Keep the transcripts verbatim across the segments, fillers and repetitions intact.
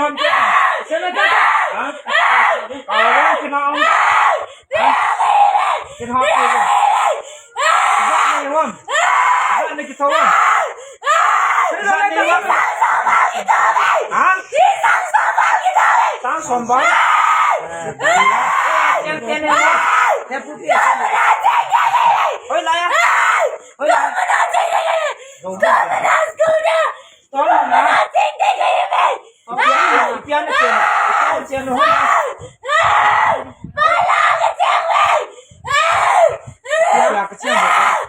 Hon ke. Sena ta. Ha? Kau kin hon. Ha? Kin hon ke. Ijat nahi hon. Ijat nahi kithou hon. Ijat nahi hon. Ha? Sang som bang. Chen chen nahi hon. Hoi la ya. Hoi la. Tong na. Ipi a na cheng, ipi a na cheng, ipi a na cheng, no. Ipi a ka cheng,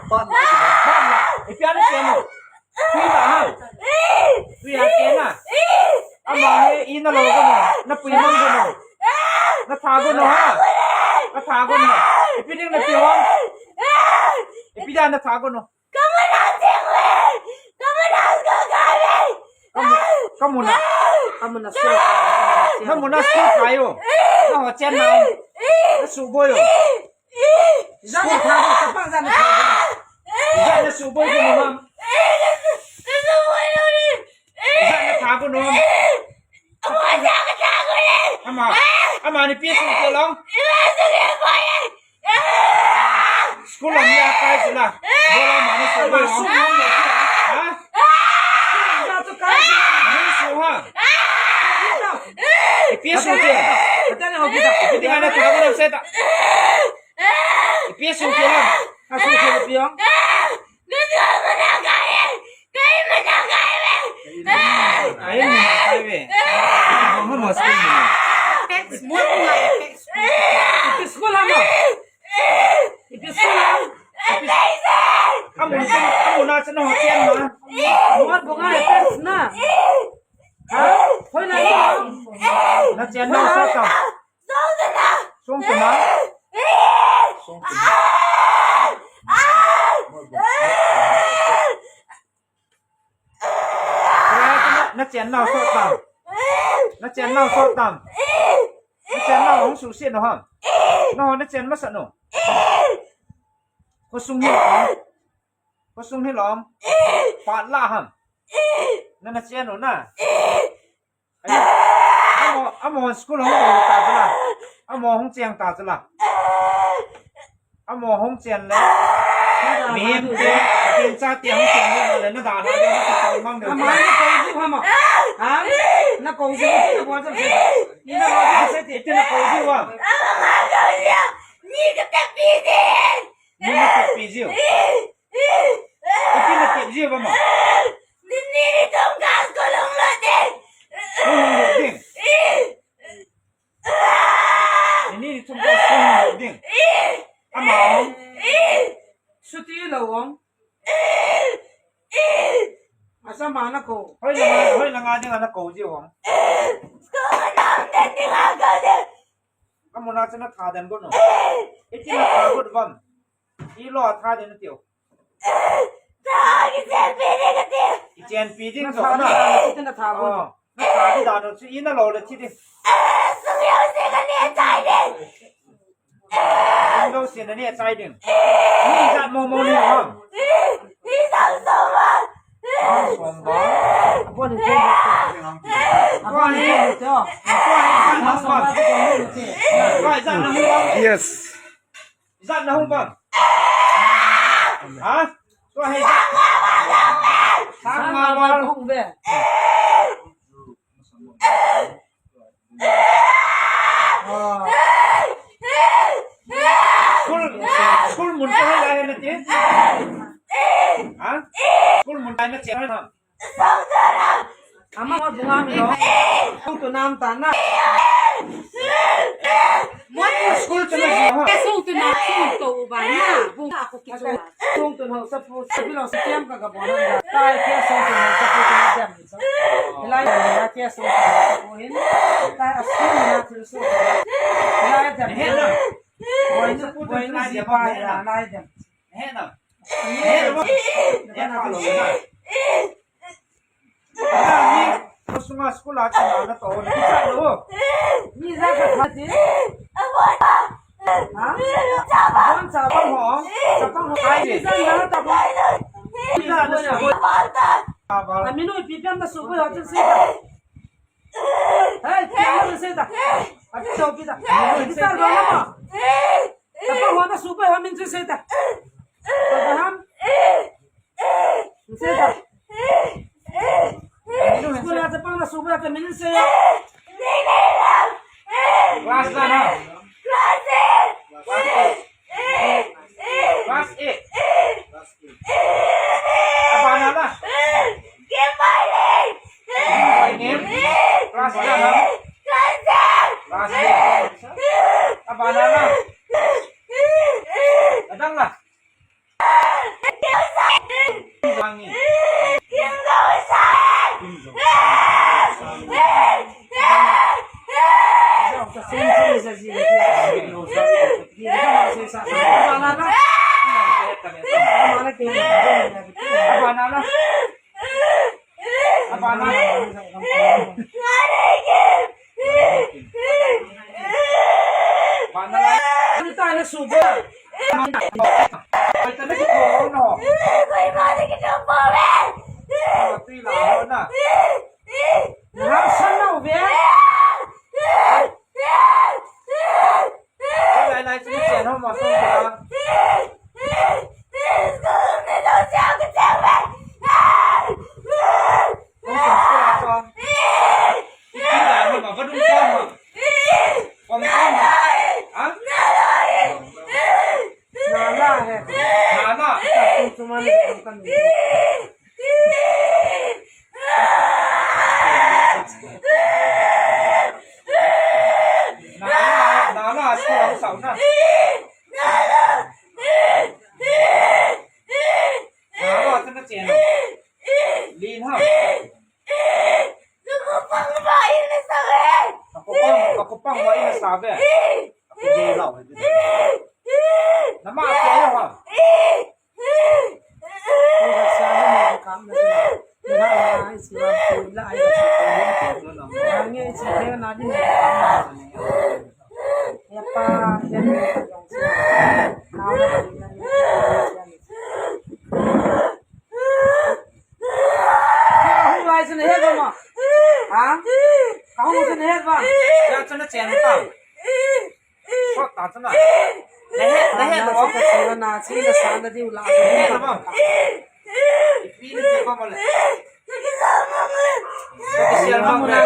bom la, bom la, ipi a na cheng, no. Tui la ha, tui a cheng na. Ama hi, i na lo ko no, na pui mang ko no. Na tha ko no ha, na tha ko no. Ipi ding na ti ho. Ipi da na tha ko no. Kamu na sing le. Kamu na go ga le. Kamu, kamu na. Kamu na school. Kamu na school kayo. Na ho chen na. Na su boy yo. School tha ko, sa pang sa na tha ko. Ijat na su boy ko no ham. Ijat na tha ko no ham. Ama, ama ni pi su ke long. School lam ya kai sila. Bola mani su boy ho. Ha? Mani su ha. Ipi su ke. Ipi mana tha ko na seta. Ipi su ke ha. Asu ke pi ho. Ai, mo na kai ve. Mo na kai ve. Mo na kai ve. Ipi school ham? Ipi school ham? Ipi school? Amu na, amu na chana ho chen ma. Mo na kai ve na. Ha? Hoi na. Na chen na sa ka. Song tu na. Song tu na. Song tu na. Na chen nau so tam. Na chen nau so tam. Na chen nau hung su si no ham. No, na chen masa no. Ko sung ni. Ko sung hi lom. Pat la ham. Na na chen u na. Amo, amo school hung ta ta la. Amo hung cheng ta ta la. Amo hung chen le. Mihem te, tin cha te hung chen le na da na de na ta mang de. Ama na ko ji ha ma. Ha? Na ko ji na ko ji. Ni na ko ji se te na ko ji wa. Ni ka ta pi de. Ni na tep pi jiu. Iti na tep jiu ba ma? Ni ni ni thum ka school hung lut ding. Hung lut ding. Ni ni ni thum ka school hung lut ding. Ama hung. Suti lo hung. Asa ma na ko. Hoi na nga, hoi na nga ding ana ko jiu hung. School na ding ding a ko ding. Amuna chana tha den go no. Iti na tha go bam. I lo tha den tiu. Tha ki chen pi ding ka tiu. I chen pi ding na so tha na. Iti na tha go. Oh, na tha di da no chu i na lo le thi di. Sung yo se ka ne chai ding. Sung yo se na ne chai ding. Ni sa mo mo ni ho. Ni sa so ma. Yes. Ijat na hung bam. Ha? Tua hi. Sang nga val hung ve. School, school mun te hoilai na ti? Ha? School mun lai na ti na. Ama mo bunga mi lo. Kung tu nam ta na. Mo school tu na ji ho. Kung tu na, kung tu ba na. Bunga ko ki tu. Kung tu ho sa pu, sa bilo sa tiam ka ka bo na. Tai ke song tu ho sa pu tu na jam. Lai na ke song tu ho sa pu hin. Tai a song na tu so. Lai jam. He na. Boy na, boy na ji pa ya lai jam. He na. He na. He na. Ni, ko sunga school a chana na to, na kicha lo. Ni za ka pha ti. Ha? Bon cha pang ho. Cha pang ho. Ai ni za na ta ko. Ni za na school. Aminu pi pem na su ko yo chen si. Hey, kya hai usse ta? Acha, okay ta. Kita dola ma. Tapa ho na supa ho min se ta. Abraham. Seta. School a chapang na suba ka min se. Class na na. Class eight. Abana na. Kim Pai Lim. Class na na. Class eight. Abana na. Adang na.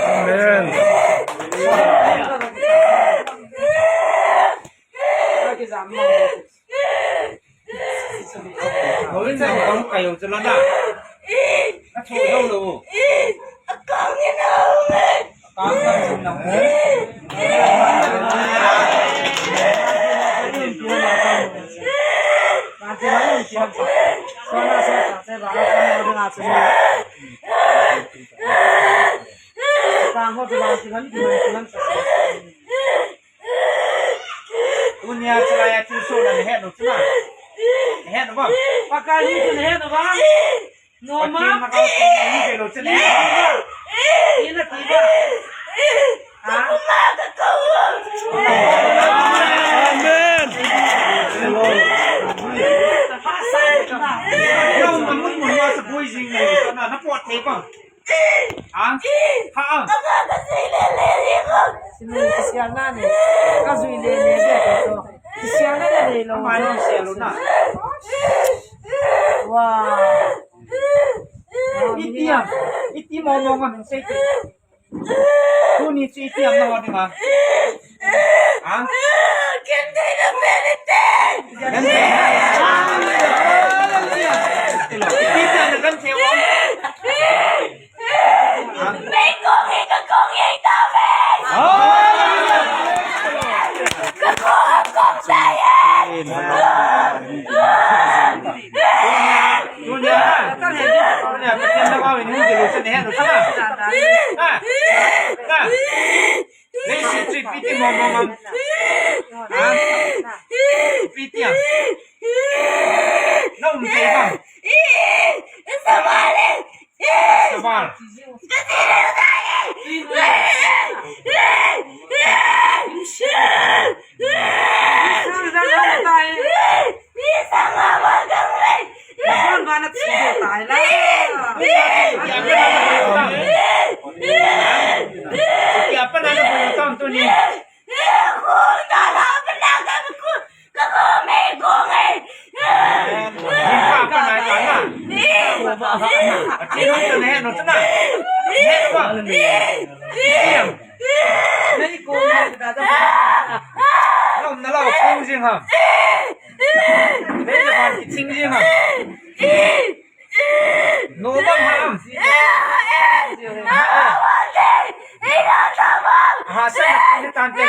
Amen. Tunia chulai a thu so na nahet lou chu na. Nahet lou ba? Pakai ni chu nahet lou ba? Noma. Pakai ni chu nahet lou chu na. Ina ti ba? Ha? Amen. Yo, mamun mun ma sa bui jing na, na pot te ba? Ha? Ha? Sinu kisial na ni. Ka jui le le de to. Kisial na le le lo. Ma ni kisial na. Wow. Iti a. Iti mo mo ma min sei. Tuni chu iti a mo ni ma. Ha? Ken de na pele te. Ken de. Iti a na kan te wa. Sabar. Athi no, ne no, na. Ne no. Nei ko, na da. Lo na lo, kong jing ham. Nei da ban ki ching jing ham. No bang ham. Ha, sa na tan te.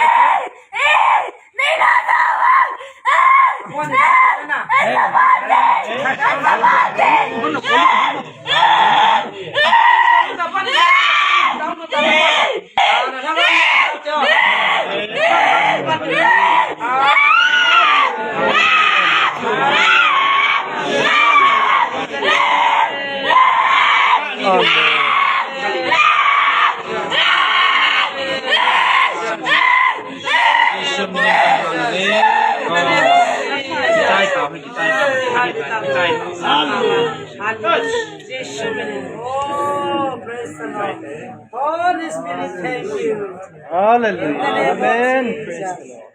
Oh, praise the Lord. Holy Spirit, thank you. Hallelujah. In the name of Jesus. Amen. Praise the Lord.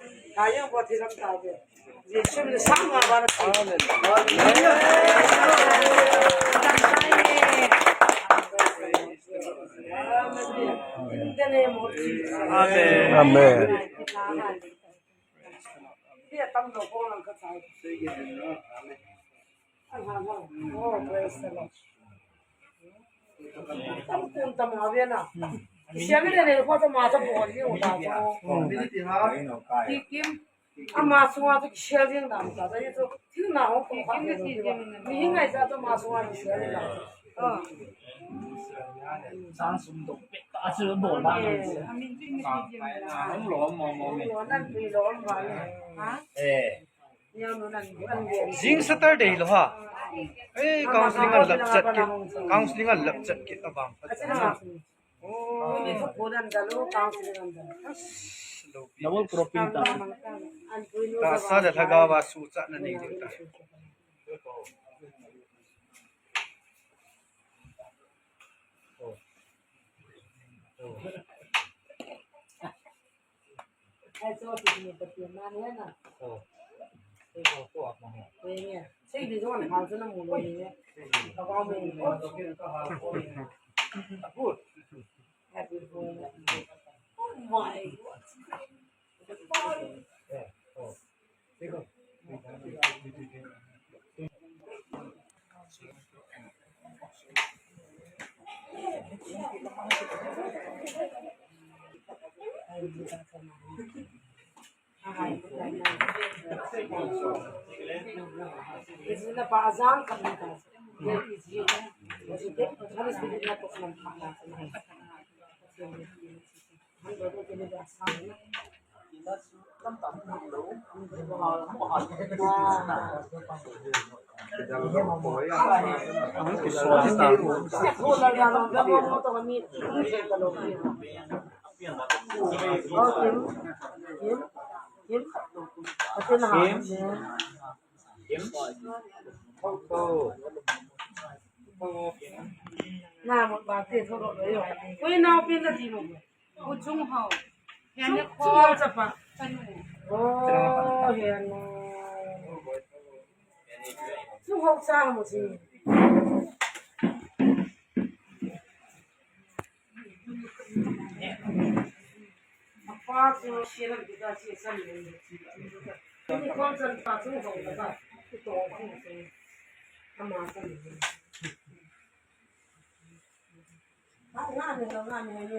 Hallelujah. In the name of Jesus. Amen. Amen. Oh, praise the Lord. Tam kun tam ha ve na. Siang le le ko tam ma tam ko ni u ta ko. Ki kim. Ama sunga tu share jing dam ta, ta ye tu thil na ho ko kha. Mi hi ngai sa tu ama sunga tu share jing dam. Ah. Sang sum dong pek ta chu dong na. Amin tu ni ti jing na. Lo mo mo me. Lo nan tu lo mo ne. Ha? Eh. Jing Saturday lo ha. Eh, counseling a lap chat kit. Counseling a lap chat kit abang. Double cropping ta. Tahsa le lhagao a suhchatna nei ding ta. Na mo ba te tho lo yo. Koi na pin na ti mo. Ku Chung Hau. Chung Hau chapa. Oh, hian. Chung Hau cha mo si. Apa chu sialam kita si sam le. Ni kon chan pa Chung Hau ta. Ku to ku se. Ama sa ni. Amen.